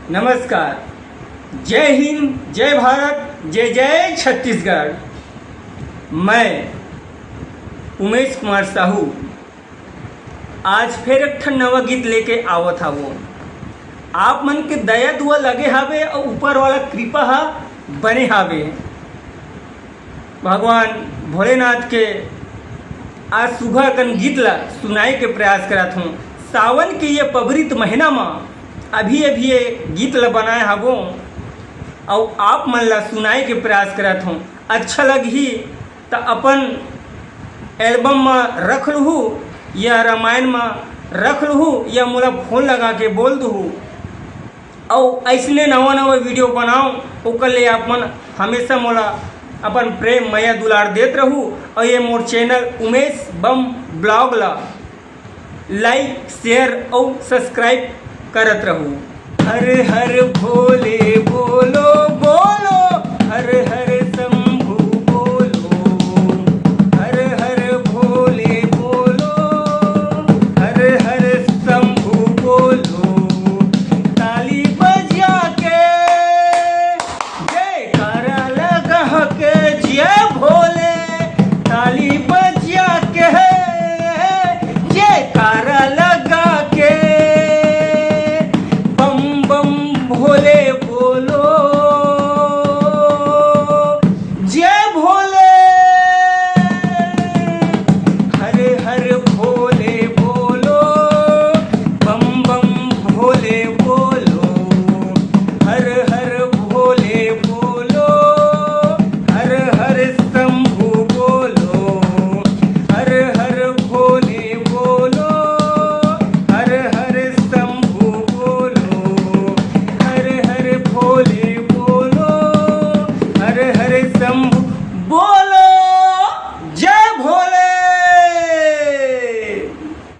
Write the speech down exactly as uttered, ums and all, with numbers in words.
नमस्कार, जय हिंद, जय भारत, जय जय छत्तीसगढ़। मैं उमेश कुमार साहू आज फेर एक ठन नवा गीत लेके आवत हावो। आप मन के दया दुआ लगे हावे अउ ऊपर वाला कृपा हा बने हावे। भगवान भोलेनाथ के आज सुघर कन गीत ला सुनाए के प्रयास करत हूँ। सावन के ये पवित्र महीना मा अभी अभी ये गीत ला बनाए हावो अउ आप मन ला सुनाए के प्रयास करत हूँ। अच्छा लगही त अपन एल्बम म रख लुहू या रामायण म रख लुहू या मोला फोन लगा के बोल दुहू। अउ अइसने नवा नवा वीडियो बनाओ, ओकर ले आप मन हमेशा मोला अपन प्रेम मया दुलार देत रहू। अउ ये मोर चैनल उमेश बम ब्लॉग ला लाइक, शेयर अउ सब्सक्राइब करत रहू। हर हर भोले बोलो।